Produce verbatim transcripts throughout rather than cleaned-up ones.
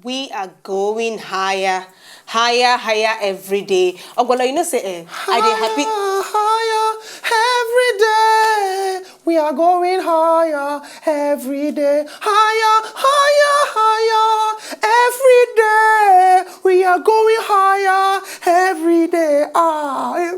We are going higher, higher, higher every day. Ogbolo, you know say, eh, I dey happy. Higher, higher every day. We are going higher every day. Higher, higher, higher every day. We are going higher every day. Ah, eh,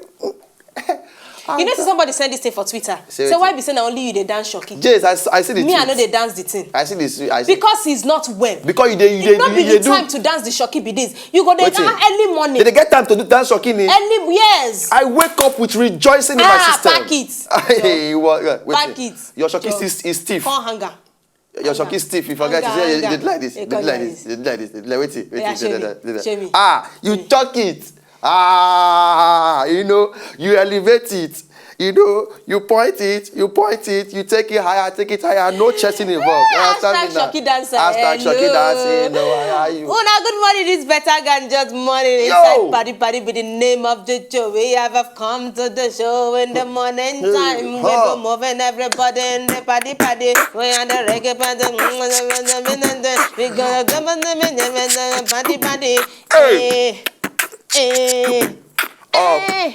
You know, see somebody send this thing for Twitter. Say why be say na only you dey dance shoki? Yes, I, I see the Me, I tweet. No dey dance the thing. I see this. I see. Because he's not well. Because you dey, you dey, It no you be dey the do. Time to dance the shoki be this. You go dey Wetin? Dance early morning. They dey get time to do dance shoki ni. Early, yes. I wake up with rejoicing in my Ah, system. Pack it. Hey, what, what, wait. Pack it. Your shoki Your- is, is stiff. Come hang am. Your shoki stiff. You forget. Hang You say am, you hang did am. Like this. Hey, You did come like like this. You did like this. You did like, wait. Wait. Yeah, Wait. shame Wait. me. Wait. Wait. Shame me. Ah, you talk it. Ah, you know, you elevate it. You know, you point it, you point it, you take it higher, take it higher. No chasing involved. You understand me Hashtag now? Shoki dancer. Hashtag Shoki Hello. dancing. No, why are you? Una good morning, this better than just morning. Yo. Inside party party be the name of the show. We have come to the show in the morning time. We Huh. Go moving everybody in the party party. We are the reggae party. We gonna come on the party party. Hey. Eh, eh, Up. eh,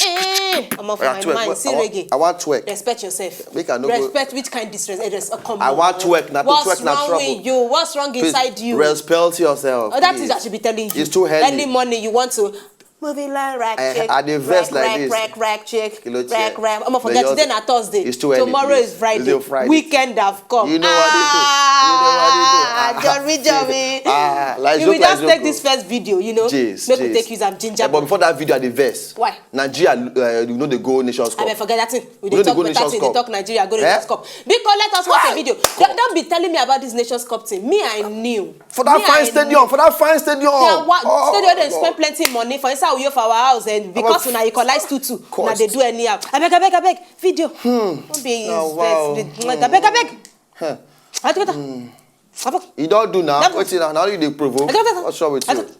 eh. I'm off I my twerk. Mind. Wait, See I want, reggae. I want twerk. Respect yourself. Make I no go- Respect which kind disrespect. Eh, res- uh, come I on. want twerk. Na to What's twerk na wrong trouble. With you? What's wrong Please, inside you? Respect yourself. Oh, that Please. Is I should be telling you. It's too early. Early morning, you want to move it like rack I- chick. I dey vex Rack, like rack, this. Rack, rack, chick. Kilo Rack, check. rack. I'm gonna But forget yours- today na Thursday. It's too early, Tomorrow please. Is Friday. It's a Friday. Weekend have come. You know what they do? You know what they do? Ah, Ah, jolly, jolly. Ah, like You joke, will just like take joke. This first video, you know. Jeez, Make jeez. We take use am ginger. Eh, but before that video, I dey vex. Why? Nigeria, uh, you know they go Nations Cup. I forget that thing. We You dey know talk they go better Nations thing. They Cup. Talk Nigeria go Eh? Nations Cup. Because let us watch Why? A video. Don't, don't be telling me about this Nations Cup thing. Me, I knew. For that Me, fine I stadium, knew. for that fine stadium. Yeah, what Oh, stadium they Lord. Spend plenty money for inside we for our house and because About now you collect two two. Now cost. They do anyhow. I beg, I beg, I beg. Video. Hmm. Don't be Now, useless. Wow. With, like, I beg, I beg. Huh. I beg. I beg. You don't do now. That- Wait till now. Now you dey provoke. I don't- I don't- What's wrong with I you? don't-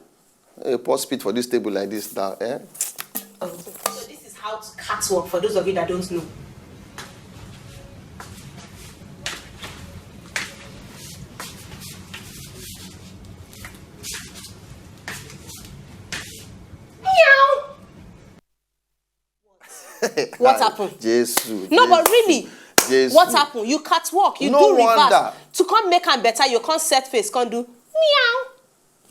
Hey, pour spit for this table like this now, eh? So this is how to catwalk for those of you that don't know. Meow. What happened? Jesus. No, but really, Jesus. What happened? You catwalk, you No do reverse. Wonder. To come make am better, you come set face, come do meow.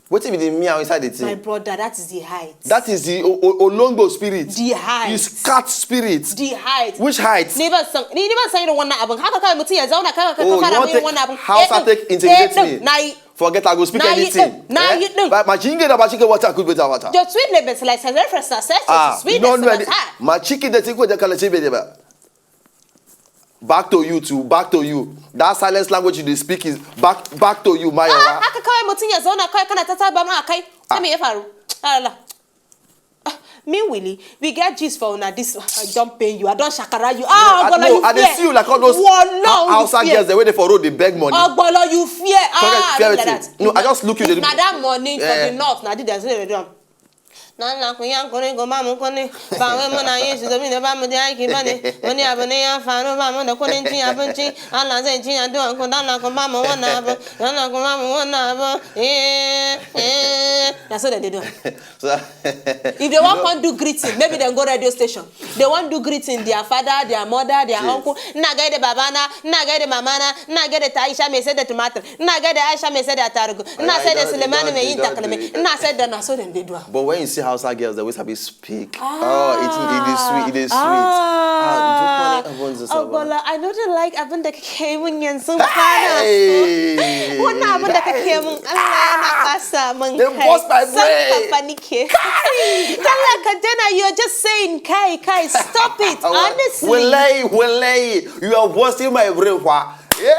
What if the meow inside the thing? My brother, that is the height. That is the o- o- olongbo spirit. The height. It's cat spirit. The height. Which height? Never sang. Never sang you don't want to happen. How can mutum ya zauna? How can Oh, you fara want you to want to happen? how Satan take intimidate me? Na yi. Forget I go speak Na yi anything. din. Na yi din. But my chinga da ba chinga wata good better wata. Your sweet labels like Sylvester says Ah, sweet you don't know any. Sylvester. My chicken dey think what they call it. Back to you too. Back to you. That silence language you dey speak is back back to you, my Ah, yawa. Haka kawai mutum ya zauna kawai kana ta taba ma kai. Sai me ya faru? Allah. Ah, meanwhile, we get gist for una this. I don pain you. I don shakara you. Ah, I, Ogbolo, no, you I dey fear. see you like all those Wallah, Ha- you Hausa fear. Girls, the way they for road they beg money. Ogbolo, you fear. Ah, Forget, fear like wetin? That. No, I just look you. If They na that money for Eh. The north, na the dance wey dem do am. Na na kun yan kun go ma mu kun ni. Ba we mu na yin shi domin da ba mu da aiki ba ne. Wani abu ne ya faru ba mu da kudin cin abinci. Allah zai ji addu'an ku, dan Allah ku ba mu wannan abu. Dan Allah ku ba mu wannan abu. Eh, eh. Na so dem dey do am. So, If they wan come do greeting, maybe dem go radio station. They wan do greeting, their father, their mother, their Yes. Uncle. Ina gaida babana, ina gaida mamana, ina gaida ta Aisha mai sai da tumatir, ina gaida Aisha mai sai da tarugu, ina I- I sai da don't- I Sulemani don't- mai I yin don't takalmi, do it. Ina sai da, na so dem dey do am. But when you see Hausa Girls, they always have a speak. Oh, it, it is sweet. It is sweet. Ah, Ogbolo, I know they like abin da kake mun yanzu. Hey! Wannan abin da kake mun, Allah yana fasa mun They kai. bust my Son brain. Papa nike. Dalla ka dena, you're just saying kai kai. Stop it. Honestly. Wallahi, wallahi, you are busting my brain. Wha? Yeah?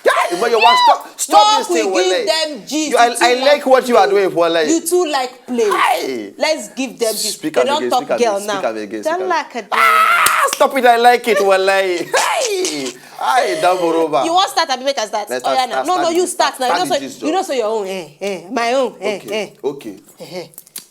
Yeah, but you want stop, stop Talk, this thing, we give wallahi. Them gist. You, I, You too I like what you are doing, wallahi. You too like play. Hey. Let's give them gist. Speak They am don't again, talk speak am girl again, now. speak am again, speak am Dalla again. ka dena. Ah, stop it! I like it, wallahi. Hey, hey, Damboroba. You want start? Abi make I start? Let's Oh, start, yeah, now. start, No, start no, the you gist, start start, now. You start know, the so, gist, you know, Joe. so your own. Eh, eh, my own. Eh, Okay, eh. Okay. Eh, eh.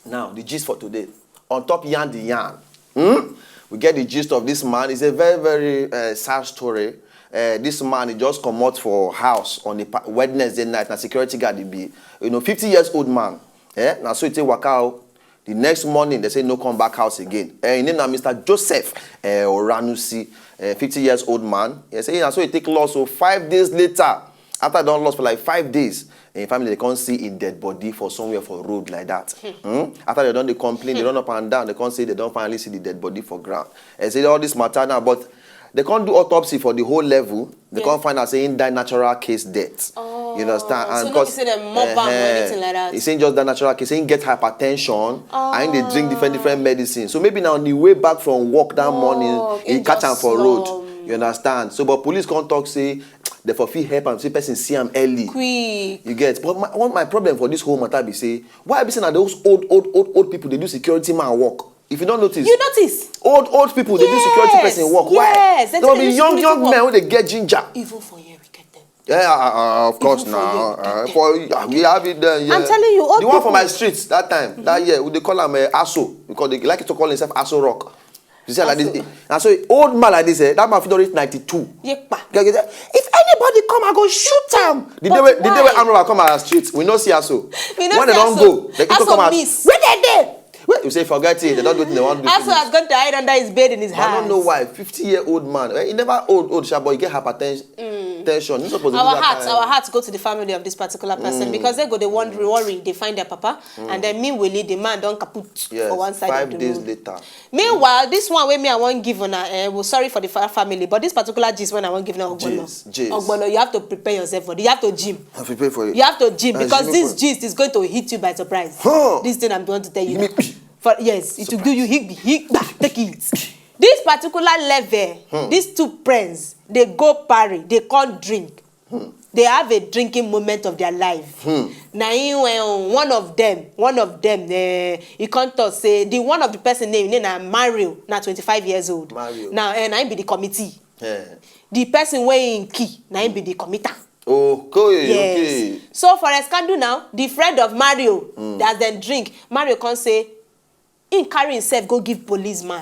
Now the gist for today. On top yarn the yarn. Hmm? We get the gist of this man. It's a very, very uh, sad story. Uh, this man, he just comot for house on the pa- Wednesday night. Na security guard he be, you know, fifty years old man. Eh? Na so he take waka out. The next morning, they say no come back house again. Eh, his name na Mister Joseph eh, Oranusi, eh, fifty years old man. He say na so he take loss. So five days later, after he don lost for like five days, him family they come see him dead body for somewhere for road like that. Hmm? After they don dey complain, they run up and down, they come say they don finally see the dead body for ground. They say all this matter now, but they come do autopsy for the whole level. They come find out say he die natural case death. You understand? So no be say dem mob am or anything like that. He say he just die natural case. He get hypertension and he dey drink different different medicine. So maybe now on the way back from work that morning, he catch am for road. You understand? So but police come talk say they for fit help am, say person see am early. Quick. You get? But my, one my problem for this whole matter be say why be say na those old old old old people dey do security man work? If you don't notice, You notice? old old people dey do security Yes, person work. yes, Why? dem There will dey be do young security young work. Men wey dey get ginger. Even for here, we get them. Yeah, uh, uh, of course Even now. for Uh, for uh, we have it there. Yeah. I'm telling you, old The one for people. My street that time, that year, they call him uh, Aso because they like to call himself Aso Rock. You see like this, Aso. And so old man like this, eh, that man fit don reach ninety-two. Yepa. Guy go say, if anybody come, I go shoot am. The day wey the day wey armed robber come our street, we no see Aso. We no When they see don Aso. go, they go Aso come out. miss. Where they dey? Where you say forget it, they don do wetin they wan do. Aso Finish. Has gone to hide under his bed in his But I house. Don't know why. Fifty year old man, eh, he never old old sha, but he get hypertension. Tension. He suppose to do Our that hearts, kind. Our hearts go to the family of this particular person because they go dey wonder, worry, they find their papa, and then meanwhile the man don kaput Yes, for one side five of the days road. Later. Meanwhile, this one wey me I wan give una, eh, well, sorry for the fa- family, but this particular gist when I wan give una ogbono, Gist, gist. Ogbono, you have to prepare yourself for it. You have to gym. I fit pay for it. You have to gym Eh, because gym this for- gist is going to hit you by surprise. Huh. This thing I'm going to tell you. Give me- For yes, it will do you higby higba. Take it. This particular level, these two friends, they go party, they can't drink. They have a drinking moment of their life. Na him when one of them, one of them, eh, he come talk say the one of the person name, name na Mario, na twenty-five years old. Mario. Now, eh, na him be the committee. Eh. The person wey him key, na him be the committer. Okay, Yes. okay. So for a scandal now, the friend of Mario, as dem drink, Mario come say, him carry himself go give policeman.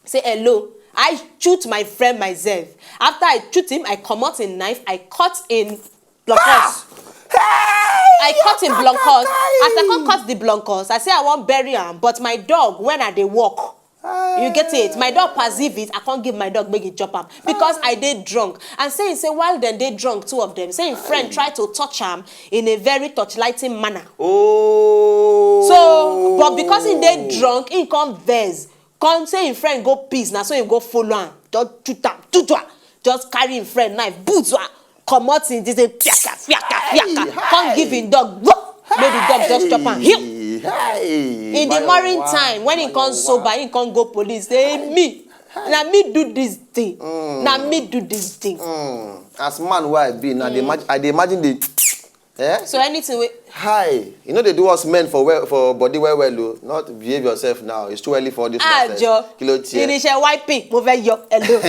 Say, hello, I shoot my friend myself. After I shoot him, I comot him knife, I cut him blancos. I cut him blancos. As I come cut the blancos, I say I wan bury am, but my dog, when I dey walk, you get it? My dog perceive it, I come give my dog make e chop am because I dey drunk. And say, say while dem dey drunk, two of them, say him friend try to touch am in a very torchlighting manner. Oh. So, but because he dey drunk, he come vex. Come say him friend go piss, na so he go follow am. Just shoot am, shoot am. Just carry him friend knife, boot am. Comot him, this thing, fiaka, fiaka, fiaka. Come give him dog, whoop, make the dog just chop am. Hill. Hey. In the morning time, when he come sober, he come go police. Say, me, na me do this thing. Na me do this thing. As man wey I be, now dey imagine, I dey imagine the. Eh? So anything we Hi, you know they do us men for well, for body well well o. Not behave yourself now. It's too early for this Ah, nonsense. Joe. Kí ló tiẹ̀? Irinṣẹ́ wiping, mo fẹ́ yọ. Hello.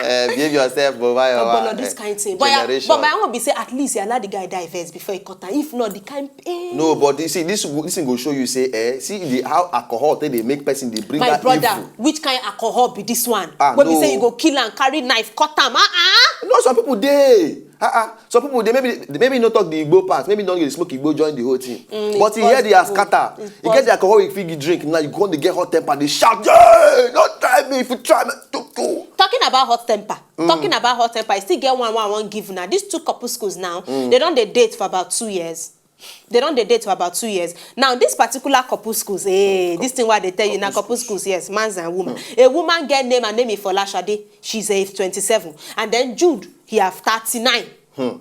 Eh, behave yourself, but why But our, no, this eh, kind thing. But, yeah, generation. But my own be say at least you allow the guy die first before he cut am. If not, the kind pain. No, but you see, this this thing go show you say, eh, see the how alcohol take dey make person dey bring My that brother, evil. Which kind alcohol be this one? Ah, Wey be no. Say you go kill and carry knife, cut am. Ah ah. No, some people dey. Uh-uh. Some people dey maybe maybe not talk the Igbo part. Maybe don't dey smoke Igbo join the whole thing. But he hear the possible. Askata. It's You get the alcoholic feel the drink now. You go on the get hot temper. They shout, "Hey, don't try me if you try me." Tuk, tuk. Talking about hot temper. Talking about hot temper, I still get one one one give now. These two couples schools now, they don't they date for about two years. They don't they date for about two years. Now, this particular couple schools, eh, this thing what they tell you now, couple schools, yes, man's and woman. A woman get name and name is Folashade. She's a twenty-seven. And then Jude, he have thirty-nine.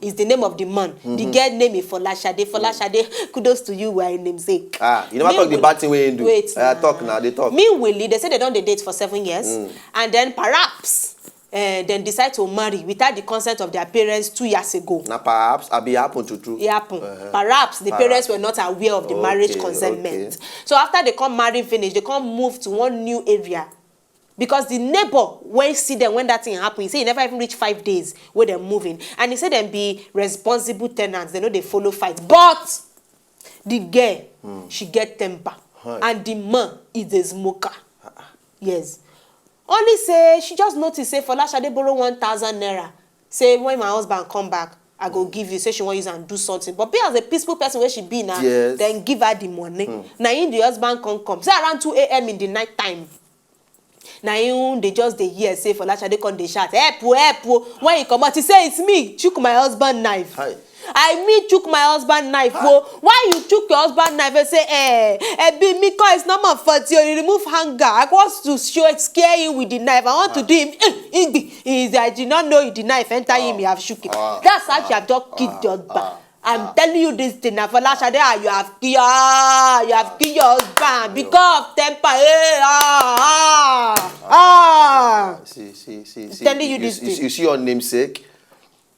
Is the name of the man. The girl name is Folashade. Folashade, kudos to you, we are a namesake. Ah, you never talk the Meanwhile- bad thing wey he do. Wait. Uh, Now. Talk now, they talk. Meanwhile, they say they don't they date for seven years, and then perhaps uh, then decide to marry without the consent of their parents two years ago. Now perhaps I be happen to true. It happened. Perhaps the parents were not aware of the marriage Okay, consentment. Okay. So after they come marry finish, they come move to one new area. Because the neighbor, when he see them, when that thing happen, he say he never even reach five days where they're moving. And he say them be responsible tenants, they know they follow fight. But the girl, she get temper. And the man is a smoker. Yes. Only say she just notice say Folashade borrow one thousand naira. Say when my husband come back, I go give you. Say she wan use am do something. But be as a peaceful person wey she be now, Yes. Then give her the money. Na him the husband come come. Say around two a.m. in the night time. Na him dey just dey hear say Folashade come dey shout, "Help o, help o." When he comot, he say, "It's me, chook my husband knife." Hi. "I me chook my husband knife o." "Why you chook your husband knife?" He say, "Eh, eh, be me, cause it's not my fault o. You remove hanger. I want to show scare him with the knife. I want to do him." Eh, igbi. He is, "I did not know the knife enter him. You have shook him." That's how she have just kicked the husband. I'm telling you this thing, na Folashade, ah, you have killed, ah, you have killed your husband because of temper. Hey, ah, ah, ah. See, see, see, see. Telling you you, this you, thing. You see your namesake?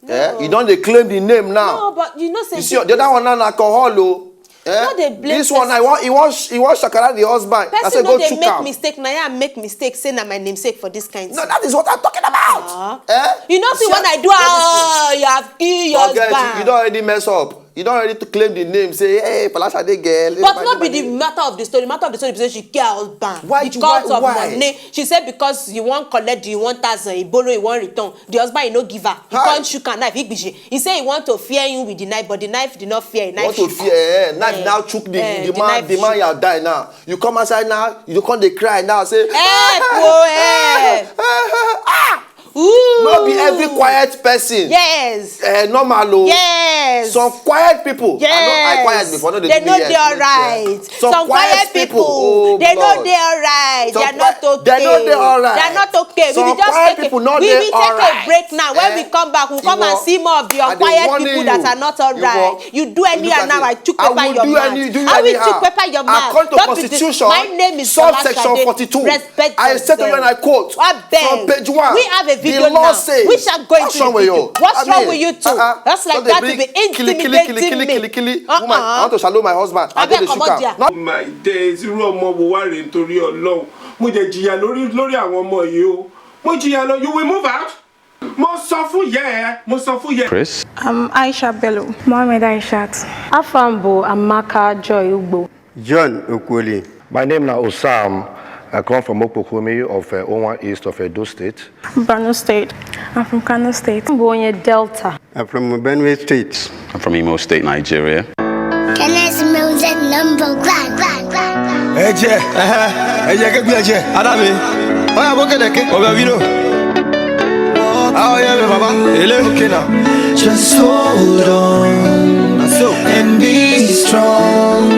Eh? You don dey claim the name now. No, but you know say You see, the other one now na alcohol o. Eh? No dey blame This one, person. I want, he want, he want shakara the husband. I say Person go no dey chook make am. Mistake. Na I make mistake. Say na my namesake for this kind No, thing. That is what I'm talking about. Ah. Eh? You know, see See, when I do, all ah, this you have killed your Forget husband. You, you don already mess up. You don already to claim the name. Say, "Hey, Folashade girl." But no be the matter of the story. Matter of the story be say she kill her husband Why- because why- of why? Money. She said because he wan collect the one thousand, he borrow, he wan return. The husband, he no give her. He Hi. Come shook her knife. He gbije. He say he want to fear him with the knife, but the knife did not fear. Knife Want to shook. Fear? Eh, knife Eh, now chook the, eh, the the man. Knife The man, shook. You have died now. You come outside now. You come dey cry now. Say, Help o, help. ah! Ooh. No be every quiet person. Yes. Eh, normal o. Yes. Some quiet people. Yes. I know I quiet before. No, They know they are right. Some, quiet people. Oh, They know Lord. They are right. Some They are not qui- okay. They know they are right. They are not okay. Some We will just quiet take people a, know we they will are take right. A break now. When Eh? We come back, we'll come and Iwọ- see more of the I dey unquiet warning people you. That are not all Iwọ- right. You do Look anyhow at now, it. I chook I pepper will your do mouth. Any, do you I will anyhow. Chook pepper your mouth. According to Don't be constitution, dis-, my name is subsection Folashade. Forty-two. Respect I say to you yourself. And I quote Abeg. From page one. We have a video The law now. Says, We shall go what's into wrong the with video. You? What's I wrong mean, with you two? Uh-uh. Just like Don't they that bring to be kili, kili, kili, kili, intimidating kili, me. kili. Uh-uh. Woman, I want to shallow my husband. I Abeg, go dey shook comot am. There. No. My days, irú ọmọ wo wá rèé nítorí Ọlọ́run? Mo jẹ jìyà lórí lórí àwọn ọmọ yìí o. Mo jìyà lọ, you will move out. Mo sọ fún yẹ ẹ, mo sọ fún yẹ. Chris. I'm Aisha Bello. Mohammed Aishat. Afambo Amaka Joy Ugbo. John Okwoli. My name na Osam. I come from Okpokhomi of uh, Owan East of Edo State. Borno State. I'm from Kano State. Mbonye Delta. I'm from Benue State. I'm from Imo State, Nigeria. Kenneth Music number one. Ẹ jẹ́, ẹ jẹ́ kí gbé ẹ jẹ́. Adámi, ọ̀yà bó kẹ̀lẹ̀ kí. Ọbẹ̀ wí lò. Àwọn yẹn mi bàbá, èlé. Okay now. Just hold on and be strong.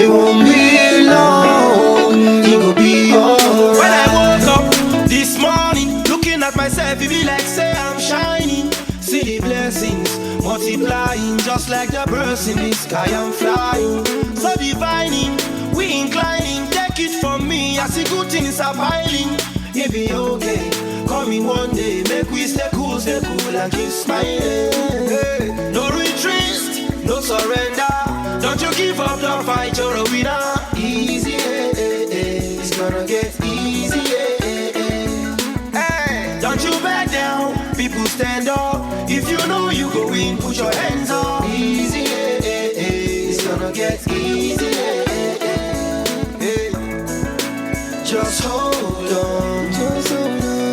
It won't be long. It will be alright. When I woke up this morning, looking at myself, it be like say I'm shining. See the blessings multiplying just like the birds in the sky. I'm flying, so divining. We inclining, take it from me. I see good things are piling. It be okay, coming one day. Make we stay cool, stay cool and keep smiling. Hey, no retreat, no surrender. Don't you give up, don't fight, you're a winner. Easy, eh, eh, eh. It's gonna get easy, eh, eh, eh. Hey, don't you back down, people stand up. If you know you go win, put your hands up. Easy, eh, eh, eh. It's gonna get easy, eh, eh, eh. Hey. Just hold on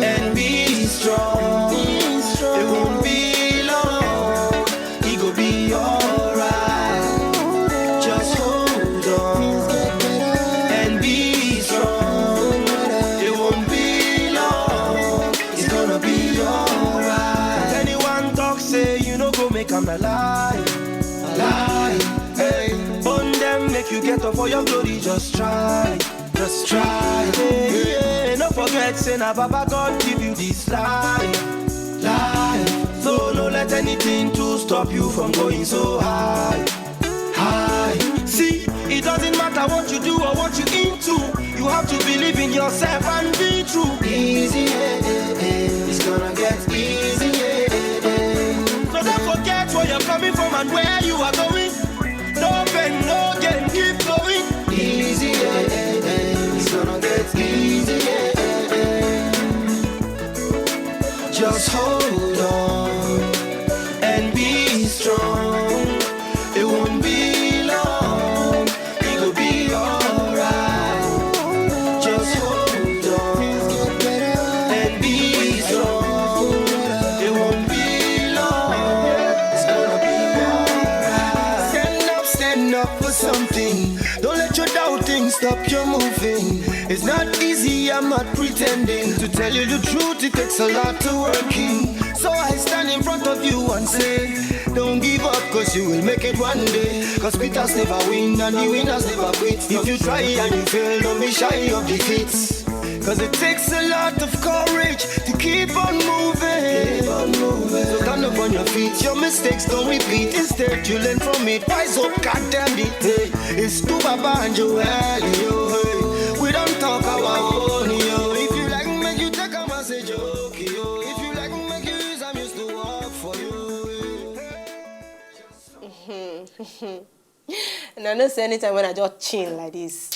and be strong. It won't be long. It go be alright. Just hold on and be strong. It won't be long. It's gonna be alright. Anyone talk say you no go make am alive. Alive. Hey. Bone them, make you get up for your glory. Just try. Just try. Hey, yeah. No forget say na Baba God give you this life. Life. So no let anything to stop you from going so high. High. See, it doesn't matter what you do or what you into. You have to believe in yourself and be true. Easy, eh, eh, eh. It's gonna get easy, eh, eh, eh. So don't forget where you're coming from and where you are going. No pain, no gain, keep going. Easy, eh, eh, eh. It's gonna get easy, eh, eh, eh. Just hold on and be strong. It won't be long. It will be alright. Just hold on You're moving. It's not easy, I'm not pretending. To tell you the truth, it takes a lot to work in. So I stand in front of you and say, don't give up, cause you will make it one day. Cause quitters never win and the winners never quit. If you try and you fail, don't be shy of defeat. Cause it takes a lot of courage to keep on moving. Keep on moving. So stand up on your feet, your mistakes don't repeat. Instead, you learn from it. Wise up, God damn it. Hey, it's to Baba and Joel, yo. Hey. We don't talk our own, yo. If you like, make you take a message, okay, yo. If you like, make you use, I'm used to work for you. And I know say anytime when I just chill like this,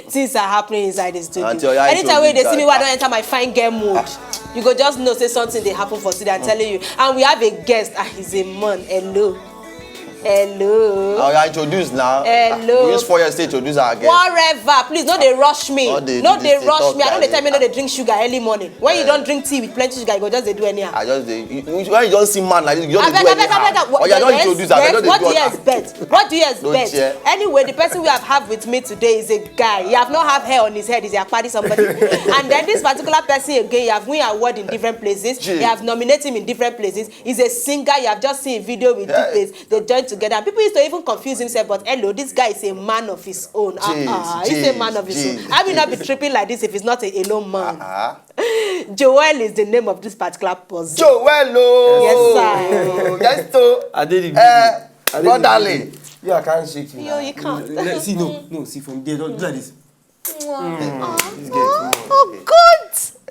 things are happening inside this studio. Auntie Oya, I Anytime told wey you dey see me, that. Wey I don enter my fine girl mode, you go just know say something dey happen for studio. I'm telling you. And we have a guest. Ah, he's a man. Hello. Hello. Now you introduce now. Hello. We use four years to introduce our guest. Whatever. Please, no dey rush me. No dey No do dey this, dey rush talk me. I no like dey tell me no this. Dey drink sugar early morning. When you don drink tea with plenty sugar, you go just dey do anyhow. I just dey. You, you- when you don see man like this, you just dey Abeg, do abeg, anyhow. abeg, abeg. Oh, yeah, don't Yes, introduce am. yes. Don't dey What do do you am. Expect? What do you Don't expect? share. Anyway, the person we have have with me today is a guy. You have not have hair on his head. He's a party somebody. And then this particular person again, you have win award in different places. Gee. You have nominated him in different places. He's a singer. You have just seen video with Yeah. Two-Face. They joined together. And people used to even confuse himself. But hello, this guy is a man of his own. Jeez, Uh-uh. He's a jeez, man of his jeez. own. I will not be tripping like this if he's not a alone man. Ah, Joel is the name of this particular person. Joel o. Yes, sir. Yes, to. I did it. Eh, brotherly. Yeah, I can't shake you. Yo, you can't. Let, see, no, no, see from there, don't do like this. Oh, This girl, oh, God.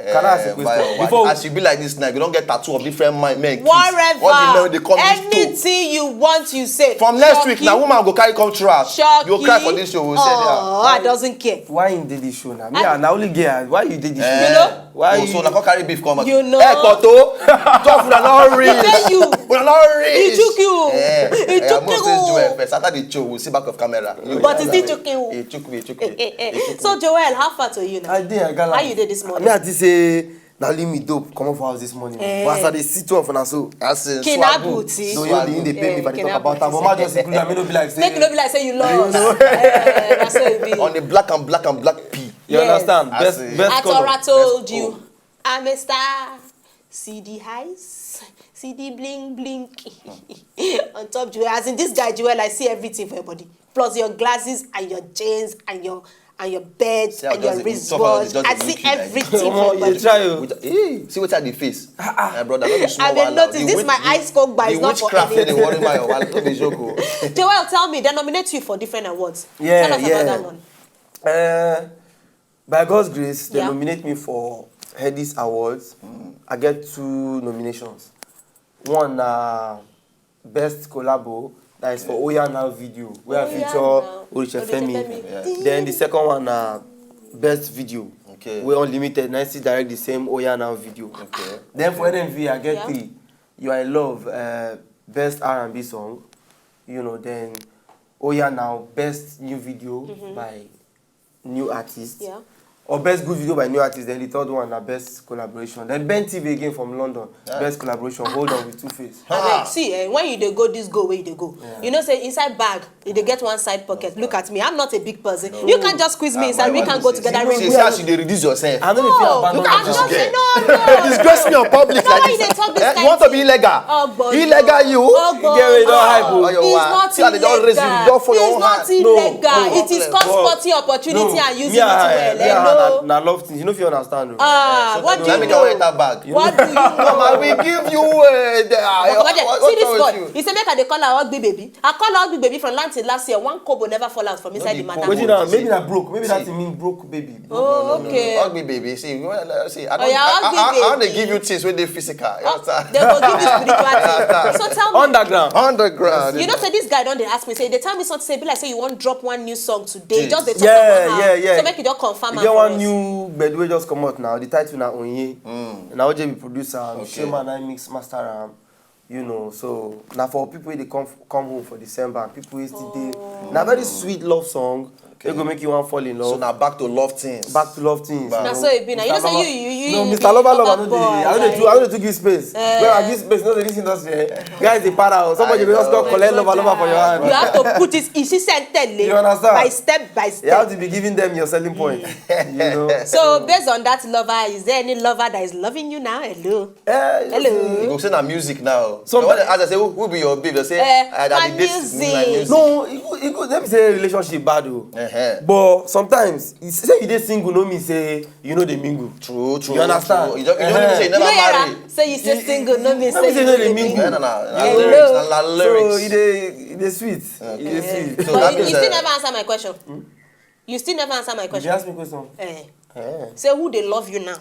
Can I ask a Eh, question? my- Before as you be like this now, you don't get tattoo of different mi- men. Kiss. Whatever. All the men they come this too. Anything you want, you say. From next week Shocky. now, woman go carry come through house. Shocky. You cry for this show. We say, Oh, yeah. I doesn't care. Why you did this show now? Me, I, na only girl. Why you did this Eh, show? You know? Why oh, you so na come carry beef come out. You know? Eh, Koto. Talk una no reach. Tell you. Una no reach. He took you. Eh, He eh, took I must you. Just do it first. After the show, we'll see back of camera. You But know, he still took you. He took me. He took Eh, me. eh, eh. So, Joel, how far to you now? I did. I got How you did this morning? Me, I just say, now leave me dope. Come off house this morning. Eh. But as I dey sit off and I so. That's it. Kinabuti. No, you dey pay me if I dey talk about am. But I just include am. Me no be like say. Make you no be like say you lost. Eh, that's how it be. On the black and black and black P. You Yes. Understand? I Best, see. best color. Atora told you, I'm a star. See the eyes, see the bling bling. On top, Joel, as in this guy, Joel, I see everything for your body. Plus your glasses and your chains and your and your beds See how and your just the top of wristwatch. just I the see look you like everything Come on, for your you body. try you. With, eh, see what are the face. My brother, no be small I been wahala. notice The this witch- my eyes coke by The is not for witchcraft wey dey anything. Worry my wahala. No be joke o. Joel, tell me, they nominate you for different awards. Yeah, Tell us yeah. About that one. Uh, by God's grace, they Yeah. Nominate me for Headies Awards. I get two nominations. One na best collabo, that is for Oya Now video, where I Oya feature Now. Orishefemi. Orishefemi. Yeah. Then the second one na best video. Okay. Wey Unlimited, na still direct the same Oya Now video. Okay. Then for N M V, I get Yeah. three. You Are in Love, uh, best R and B song. You know, then Oya Now, best new video by new artist. Yeah. Or best good video by new artist. Then the third one na best collaboration. Then Ben T V again from London, Yeah. best collaboration. Hold On with Two-Face. Abeg, see, eh, when you dey go this go where you dey go, you know say inside bag, you dey get one side pocket. Look at me, I'm not a big person. You can't just squeeze me inside. We can go together. See, see how she dey reduce yourself. I no dey No, feel abandoned. I'm this not girl. saying no, no. Disgrace me on public No, like why you this. dey talk this Eh, kind you want to thing? be illegal? Oh, boy. Illegal you? Oh, boy. Get rid of hype, oh. Oh, your It's wa- not See how they don't raise you, illegal. you don't for your It's own not hand. illegal. No, It is no, cause but- spotting opportunity No. and using Me, it I, well. me, I, Hello? na, na love things. You know if you understand, oh. Ah, what do Let you me know? get enter bag. What do you know? Mama, we give you. Uh, the, uh, But what- what- see this what boy. with you? He say make I dey call her ugly baby. I call her ugly baby from last till last year. One kobo never fall out from inside the be matter. kobo. Wetin na? Maybe na broke. Maybe that thing mean broke baby. Oh, okay. Ugly baby, see, you want to see, I don't, Oya, I, I, I, I ugly don't baby. Give you things when they physical. You Oh, understand? they go give you spiritual thing. So tell me. Underground. Underground. You know, say this guy don dey ask me, say, they tell me something, say, be like, say you wan drop one new song today. Yes. Just dey talk Yeah, about yeah, her. yeah. So make you just confirm You am get for one us. New gbedu wey just come out now. The title na Onye. Na O J B producer am. Okay. Shema na mix master am. You know, so na for people wey dey come come home for December and people wey still dey. Na very sweet love song. They go make you one fall in So love. Now back to love things. Back to love things. Na so e be na. You know say you you you No, you Mister be Lover, lover lover, no boy, dey. I don't do. I don't do give space. Eh. Well, I give space. No, dey listen to us here. Guys, they para. Somebody I go just know. Go collect lover, lover for your hand. You have to put it in sentence. You understand? By step by You have step. To be giving them your selling point. You know. So based on that lover, is there any lover that is loving you now? Hello. Eh, Hello. You go say na music now. Some- So when they ask, I say, who, who be your babe? They say, Eh, I, I my be this music. My music. No, it go, it go, let me say relationship bad though. Uh-huh. But sometimes, you say you dey single, no mean say you know they mingle. True, true. You understand? True. You don't, you don't Uh-huh. say you You never know, marry. yeah, say you say single, no mean No say be say you no know dey the mingle. thing. No, no, no. Na Hello. lyrics. Na So lyrics. it dey, it dey sweet. It dey sweet. So But that you, you means, still uh, never answer my question. You still never answer my You question. ask me question. Eh. Eh. Say who they love you now?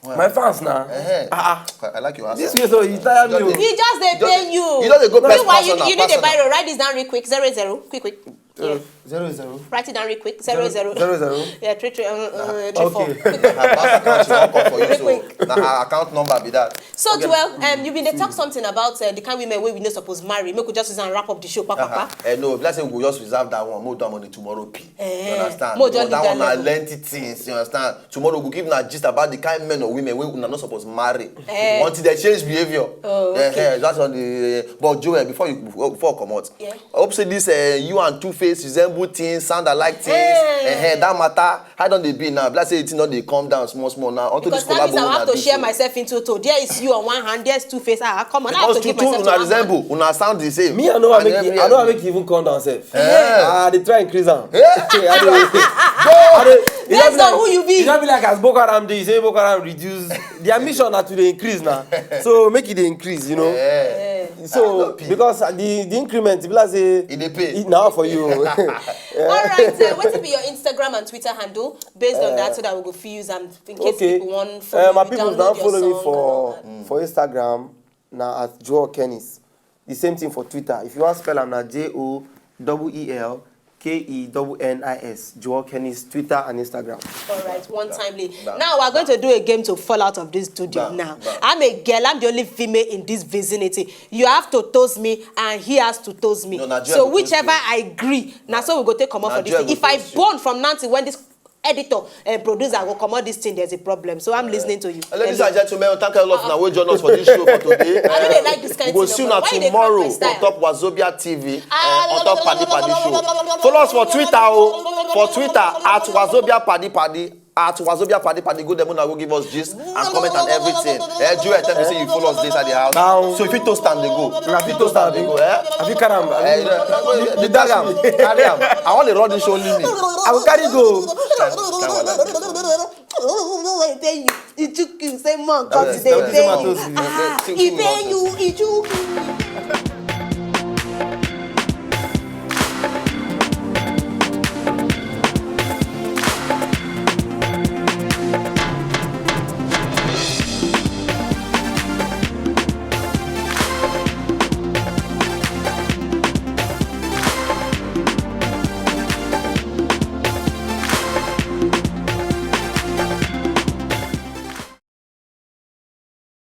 My fans now. Eh. Ah, I like your answer. This way so you tire me. Oh. He just dey You just- pay you. you just dey go Meanwhile, you, personal, you need a personal. biro. Write this down real quick. Zero zero. Quick quick. Yeah. Zero zero. Write it down real quick. Zero zero. Zero zero. Yeah, three three. Uh, uh, three four. Okay. Na her bank account she wan come for you, so Quick, quick. Na her account number be that. So Joel, um, you been dey talk something about uh, the kind women wey we no suppose marry. Make we just use and wrap up the show, papa. Uh-huh. Eh, no, let's say we go just reserve that one. More do am on the tomorrow P. You Eh, understand? mo just But leave that that one na level. Lengthy things. You understand? Tomorrow we go give na gist about the kind men or women wey una no suppose marry Eh. until they change behaviour. Oh, Eh, okay. eh, that's on the. But Joel, before you before, before comot, Yeah. I hope say this uh, you and Two Face resemble things, sound alike things. Eh. Eh, eh, that matter, how don dey be now? Be like say the thing don dey come down small small now. Unto this Because that means I collabo have una to do share so. Myself into two. There is you on one hand, there's Two Face. Ah, come on, I have Because to two give two myself una to one hand. Resemble, una sound the same. Me, I know I And make every- it. I know I make it even come down sef. Eh. Ah, they try increase am. Yeah. I dey. I dey- it just Based be on like- who you be. It just be like as Boko Haram dey. You say Boko Haram reduce. Their mission na to dey increase now. So make it dey increase, you know. Eh. So Happy. Because uh, the the increment, be like say E dey pay. It now for you. All right, uh, what be your Instagram and Twitter handle? Based on that, so that we go fit use am in case Okay. People want follow Uh, my you, people download now your follow me song for and all that. For Instagram now at Joel Kennis. The same thing for Twitter. If you want spell am na J O double E L K E double N I S. Joel Kennis, Twitter and Instagram. All right, one timely. Nah. Now we're going to do a game to fall out of this studio Nah, now. nah. I'm a girl. I'm the only female in this vicinity. You have to toast me, and he has to toast me. No, na Joel So go toast whichever you. I agree, now so we go take come Na off for this Joel thing. go If I toast you. Born from nothing, when this editor and producer go come out this thing, there's a problem. So I'm listening to you. Ladies Hello. And gentlemen, thank you a lot now. We join us for this show for today. I don't dey like this kind We go thing, see you but now why you dey break Tomorrow my style? On top Wazobia T V, Ah, uh, on top Paddy Paddy Show. Follow us for Twitter, oh, for Twitter at Wazobia Paddy Paddy, at Wazobia Paddy Paddy. Go there, now go give us gist and comment and everything. Eh, Joel, tell me say you follow us this at the house. Now- So if you toast am, they go. Una fit toast am, they go. Eh? I fit carry am. Eh, you know, The dagger. Carry am. I want to run this show limit. I will carry go. He pay you. He took you. Say more. Come today, pay you. Ah, he pay you. He took you.